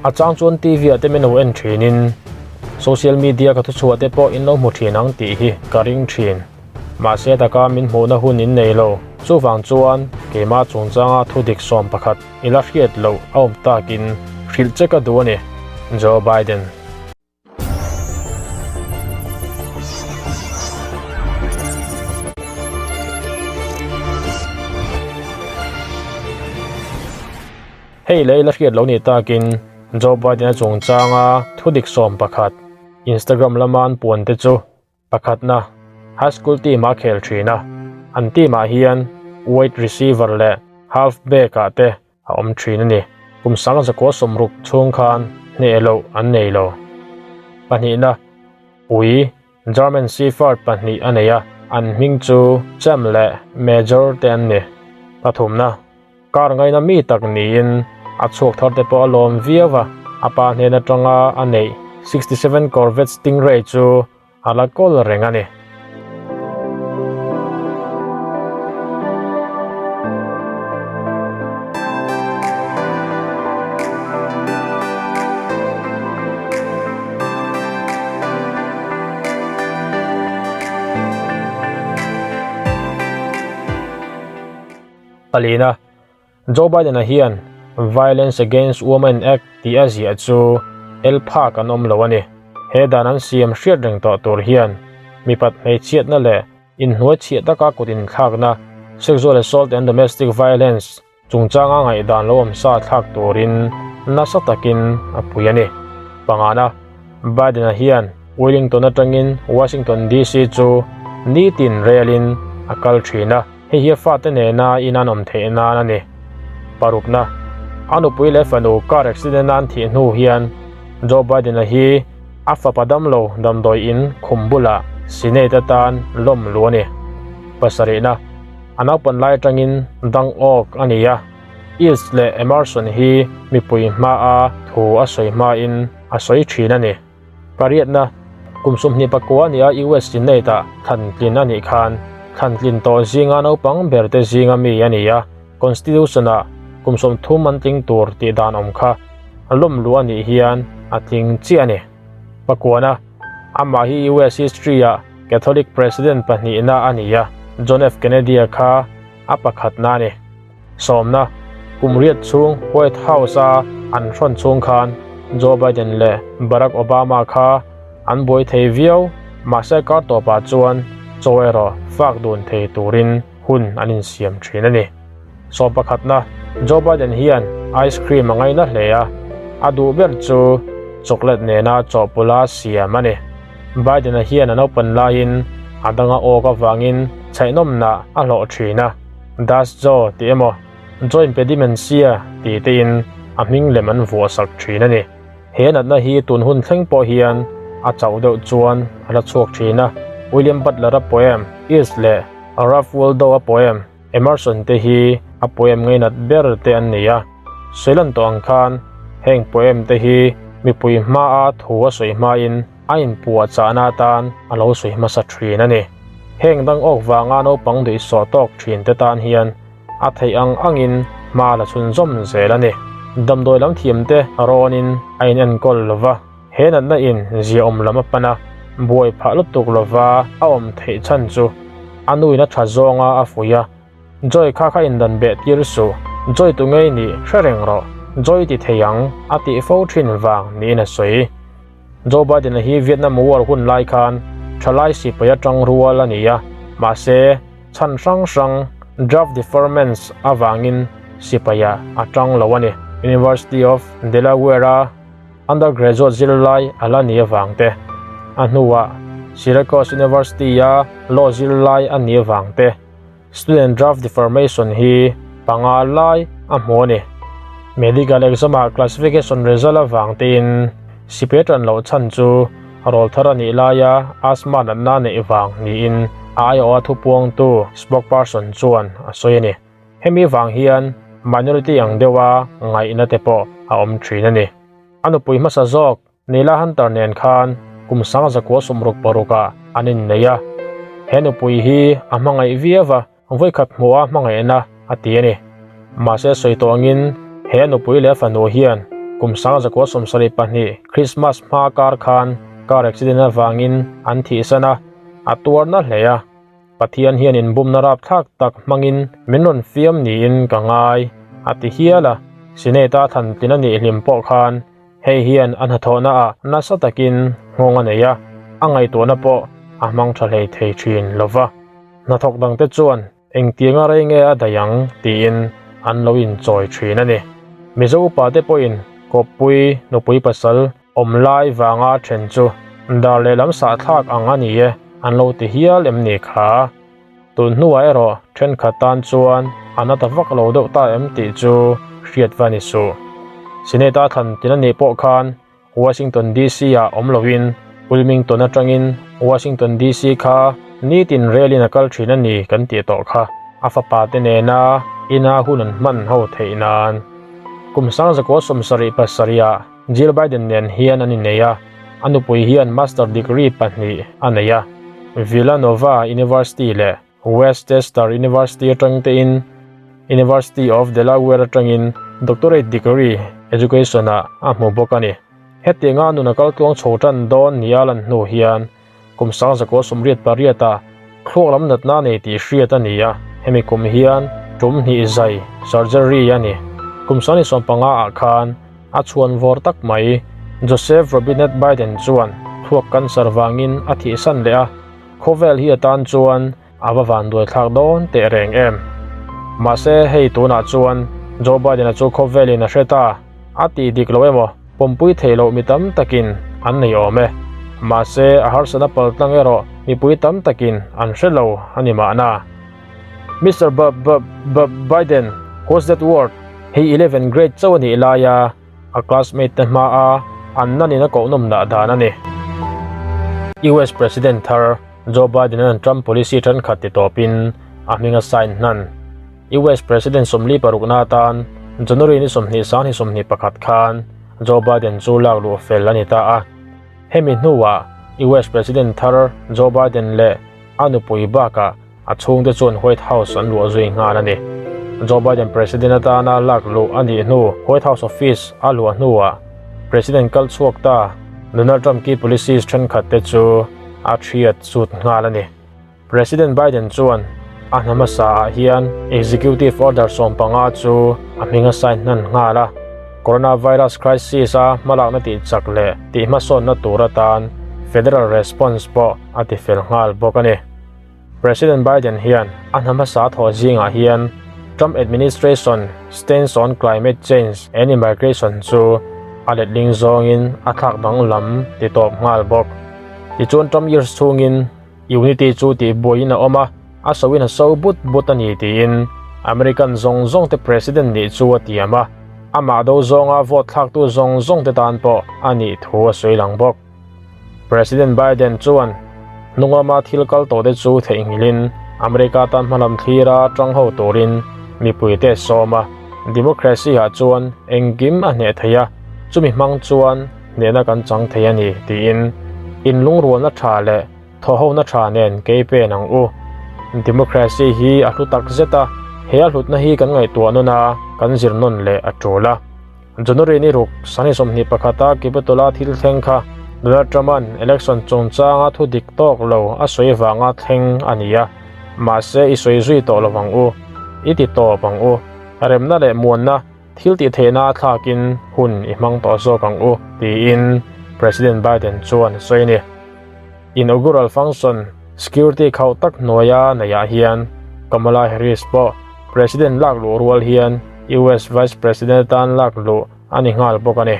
A chang chuan TV ah te min lo en thinin social media ka thuchhuah te pawh in lo hmu thin ang tih hi ka ring thin. Mahse taka min hmuhna hun in nei lo. Chuvang chuan keimah chungchanga thudik 11 i la hriat loh a awm takin hrilh che ka duh a ni, Joe Biden. Hei leh la hriat lo ni takin Joe Biden-a chungchanga thudik 11 Instagram lama an puan te chu pakhatna high school team a khel thin a, an team ah hian wide receiver leh half back ah te a awm thin a ni. Kum 1960 chhung khan hneh loh an nei lo. Pahnihna, ui German Shepherd pahnih a nei a, an hming chu Champ leh Major te an ni. Pathumna, car ngaina mi tak niin a chhuak thar te pawh a lawm viau a, a pa hnen atanga a neih 67 Corvette Stingray chu a la kawl reng a ni. Palina, Joe Biden-a hian Violence Against Women Act tih a ziah chu el phak an awm lo a ni. He dan an siam hriat reng tawh tur hian mipat hmeichhiatna leh inhnuai chhiah taka kut inthlakna, sexual assault and domestic violence, chungchanga ngaihdan lo awm sa thlak turin nasa takin a pui a ni. Pangana, Biden-a hian Wellington atangin Washington DC chu nitin relin a kal thin a. Hei hi a fate nena in an awm theih nan a ni. Parukna, A nupui leh fanu car accident a an thih hnu hian Joe Biden-a hi a fapa damlo damdawi in khum bulah Senate atan lawm lu a ni. Pasarihna, A naupan lai atangin dang awk a ni a, East leh Emerson hi mipui hmaa thu a sawi hmain a sawi thin a ni. Pariatna, Kum 29 a ni a US Senate ah thlantlin a nih khan thlantlin tawh zinga naupang ber te zinga mi a ni a, Constitution ah kum 30 an tling tur tih dan awm kha lawm luh a nih hian a tling chiah a ni. Pakuana, Amah hi US history ah Catholic President pahnihna a ni a, John F Kennedy-a kha a pakhatna a ni. Sawmna, Kum riat chhung White House-a an hrawn chhung khan Joe Biden leh Barack Obama kha an buai thei viau, mahse kar tawpah chuan chaw erawh fak dun thei turin hun an insiam thin a ni. Sawm pakhatna, Joe Biden hian ice cream a ngaina hle a, a duh ber chu chocolate nena chawhpawlha siam a ni. Biden-a hian a naupan laiin a danga awk avangin chhaihnawmna a hlawh thin a. Das Joe tih emaw Joe Impedimentia tih tein a hming lem an vuah sak thin a ni. He natna hi tun hun thleng pawh hian a chauh deuh chuan a la chhuak thin a. William Butler-a poem East leh Ralph Waldo-a poem Emerson te hi a poem ngainat ber te an ni a. Sawilan tawh ang khan heng poem te hi mipui hmaa thu a sawi hmain a inpuah chahna atan a lo sawi hmasa thin a ni. Heng dang awk vanga naupang duih sawh tawk thin te tan hian a theih ang angin hma la chhunzawm zel a ni. Damdawi lam thiam te rawnin a in enkawl lova, he natna in ziaawm lam a pan a, buai phah lutuk lova a awm theih chhan chu a nuin a tha zawnga a fuih a, Joy kha kha indan beh tir suh, Joy tu ngei nih hre reng rawh, Joy ti thei ang a tih fo thin vang niin a sawi. Joe Biden-a hi Vietnam War hun lai khan thalai sipai atang rual a ni a, mahse chhan hrang hrang draft deferments avangin sipaia a tang lo a ni. University of Delaware-a undergraduate zirlai a la ni avang te, a hnuah Syracuse University-a law zirlai a ni avang te, Student draft deformation hi panga lai a hmu a ni. Medical exam-ah classification result avang tein sipai tan loh chhan chu rawl thar a nih laia asthma natna neih vang niin a aiawha thupuangtu spokesperson chuan a sawi a ni. Hemi vang hian minority ang deuha ngaihna te pawh a awm thin a ni. A nupui hmasa zawk Nila Hunter nen khan kum 1966 ah an innei a, he nupui hi a hmangaih viau a, vawikhat hmuh a hmangaihna a ti a ni. Mahse sawi tawh angin he nupui leh fanu hian Kum 1972 Christmas hma kar khan car accident avangin an thihsan a, a tuar na hle a. Pathian hian inbumna rapthlak tak hmangin min rawn fiam niin ka ngai, a ti hial a. Senate-a thlantlin a nih hlim pawh khan hei hian a hnathawhna ah nasa takin nghawng a nei a, a ngaihtuahna pawh a hmang tha hlei thei thin lo va. Hnathawk dangte chuan Engtianga rei nge a daih ang tiin an lo inchawi thin a ni. Mizo upate pawhin kawppui nupui pasal awm lai vanga then chu dar lehlam sahthlak ang a ni e an lo ti hial em ni kha. Tun hnuah erawh thenkhat tan chuan a na ta vak lo deuh ta em tih chu hriat va ni suh. Senate-a thlan tin a nih pawh khan Washington DC ah awm loin Wilmington atangin Washington DC kha nitin relin a kal thin a ni kan tih tawh kha. A fapa te nena ina hun an hman ho theih nan. Kum 1977 ah Jill Biden nen hian an innei a, a nupui hian master degree pahnih a nei a, Villanova University leh Westchester University atang tein University of Delaware atangin doctorate degree education ah a hmu bawk a ni. Hetianga nun a kal tluang chho tan dawn nia lan hnu hian kum 1988 ah thluak lam natna nei tih hriat a ni a, hemi kum hian tum hnih zai surgery a ni. Kum 2015 ah khan a chhuan vawr tak mai Joseph Robinette Biden chuan thluak cancer vangin a thihsan leh a, Khawvel hi atan chuan a va vanduai thlak dawn teh reng em. Mahse hei tunah chuan Joe Biden-a chu khawvelin a hre ta, a tih dik lo emaw pawmpui theih loh mi tam takin an nei awm e. Mahse a harsatna paltlang erawh mipui tam takin an hre lo a ni mahna. Mister B-b-b-Biden, what's that word? Hei 11 grade chauh a nih laia a classmate te hmaa an nanin a kohnawm dah dan a ni. US President thar Joe Biden-a'n Trump policy thenkhat ti tawpin a hming a sign hnan. US President 46 na atan January ni 20 sang ni 21 khan Joe Biden chu lak luh fel a ni ta a. Hemi hnuah US President thar Joe Biden leh a nupui bakah A chhungte chuan White House an luah zui nghal a ni. Joe Biden President atana lak luh a nih hnu White House office a luah hnuah President kal chhuak ta Donald Trump key policies thenkhat te chu a thiat chut nghal a ni. President Biden chuan a hna hmasa ah hian Executive Order 15 chu a hming a sign hnan nghal a. Coronavirus crisis a hmalakna tih chak leh tih hmasawnna tur atan Federal Response pawh a ti fel nghal bawk a ni. President Biden hian a hna hmasa thawh zingah hian Trump administration stance on climate change and immigration chu a letling zawngin a thlak danglam ti tawp nghal bawk. Tichuan Trump years chhungin unity chu tihbuaiin a awm a, a soin a so but but a ni tiin American zawng zawngte president nih chu a tiam a, amah do zawnga vote thlaktu zawng zawngte tan pawh a nih thu a sawi lang bawk. President Biden chuan hnunglama thil kal tawhte chu theihnghilhin America tan hmalam thlira tang ho turin mipuite sawm a, democracy-ah chuan engkim a hneh thei a, chumi hmang chuan hnehna kan chang thei a ni tiin inlungrualna tha leh thawhhona tha nen kei pen ang u. Democracy hi a hlu tak zet a, he a hlutna hi kan ngaihtuah nawn a, kan zir nawn leh a tul a. January ni ruk, Sani 21 a Kibetola thil thleng kha Donald Trump-a'n election chungchanga thu dik tawk lo a sawi vanga thleng a ni a, mahse i sawi zui tawh lo ang u, i ti tawp ang u, remna leh muanna thil tih theihna a thlakin hun i hmang tawh zawk ang u, tiin President Biden chuan a sawi a ni. Inaugural function security khauh tak hnuaia neihah hian Kamala Harris pawh President lak luh rual hian US Vice President atan lak luh a ni nghal bawk a ni.